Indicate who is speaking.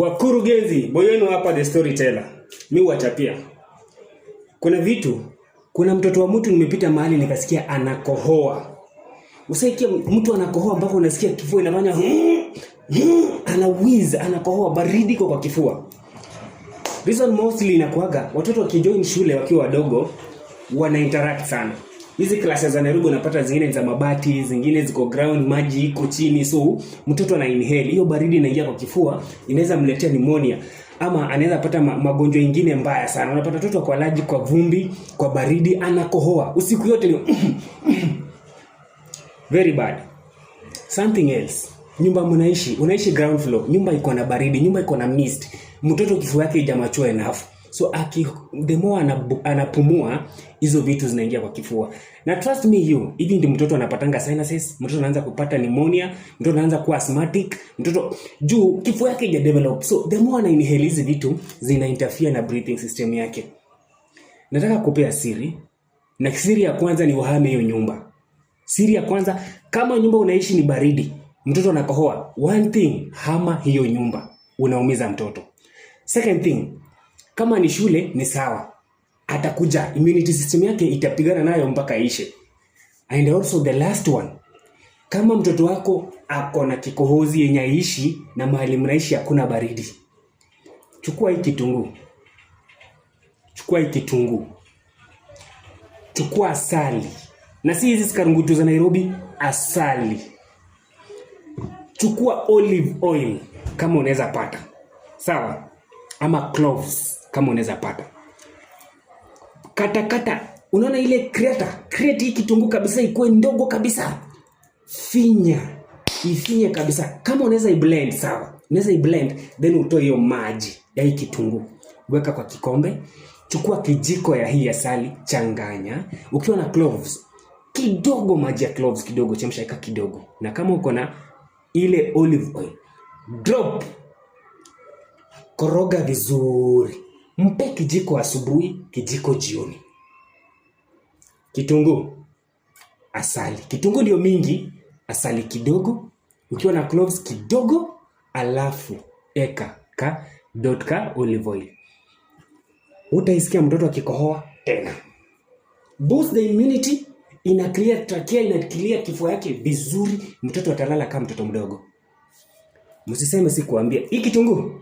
Speaker 1: Wakurugenzi, boy wenu hapa the storyteller. Mi wachapia. Kuna vitu, kuna mtoto wa mtu nimepita mahali nikasikia anakohoa. Usaikia mtu anakohoa mpaka unasikia kifua inafanya ana wheeze, anakohoa baridi iko kwa kifua. Reason mostly inakuaga watoto wakijoin shule wakiwa wadogo wana interact sana. Hizi classes za Nairobi unapata zingine ni za mabati, zingine ziko ground, maji iko chini, so mtoto ana inhale hiyo baridi inaingia kwa kifua, inaweza mletea pneumonia ama anaweza pata magonjwa ingine mbaya sana. Unapata mtoto kwa allergy kwa vumbi, kwa baridi, anakohoa usiku yote ni very bad. Something else, nyumba mnaishi, unaishi ground floor, nyumba iko na baridi, nyumba iko na mist, mtoto kifua yake haijamature enough, so the more anapumua hizo vitu zinaingia kwa kifua. Na trust me you, hivi ndi mtoto anapatanga sinuses, mtoto anaanza kupata pneumonia, mtoto anaanza kuwa asthmatic, mtoto juu kifua yake haija develop, so the more ana inhale hizi vitu zina interfere na breathing system yake. Nataka kupea siri, na siri ya kwanza ni uhame hiyo nyumba. Siri ya kwanza, kama nyumba unaishi ni baridi, mtoto anakohoa, one thing, hama hiyo nyumba, unaumiza mtoto. Second thing, kama ni shule ni sawa, atakuja immunity system yake itapigana nayo mpaka ishe. And also the last one, kama mtoto wako ako na kikohozi yenye aishi na mahali mnaishi hakuna baridi, chukua hii kitunguu, chukua hii kitunguu, chukua asali, na si hizi skarungutu za Nairobi, asali. Chukua olive oil kama unaweza pata, sawa, ama cloves kama unaweza pata. Kata kata, unaona ile grater, grate hii kitunguu kabisa ikuwe ndogo kabisa, finya, ifinye kabisa. Kama unaweza iblend, sawa, unaweza iblend, then utoe hiyo maji ya hii kitunguu, weka kwa kikombe. Chukua kijiko ya hii asali, changanya. Ukiwa na cloves kidogo, maji ya cloves kidogo, chemsha, eka kidogo, na kama uko na ile olive oil drop, koroga vizuri. Mpe kijiko asubuhi, kijiko jioni. Kitunguu, asali, kitunguu ndio mingi, asali kidogo, ukiwa na cloves kidogo, alafu eka ka dot ka olive oil. Utaisikia mtoto akikohoa tena. Boost the immunity, ina clear trachea, ina clear kifua yake vizuri, mtoto atalala kama mtoto mdogo. Msiseme sikuambia. Hii kitunguu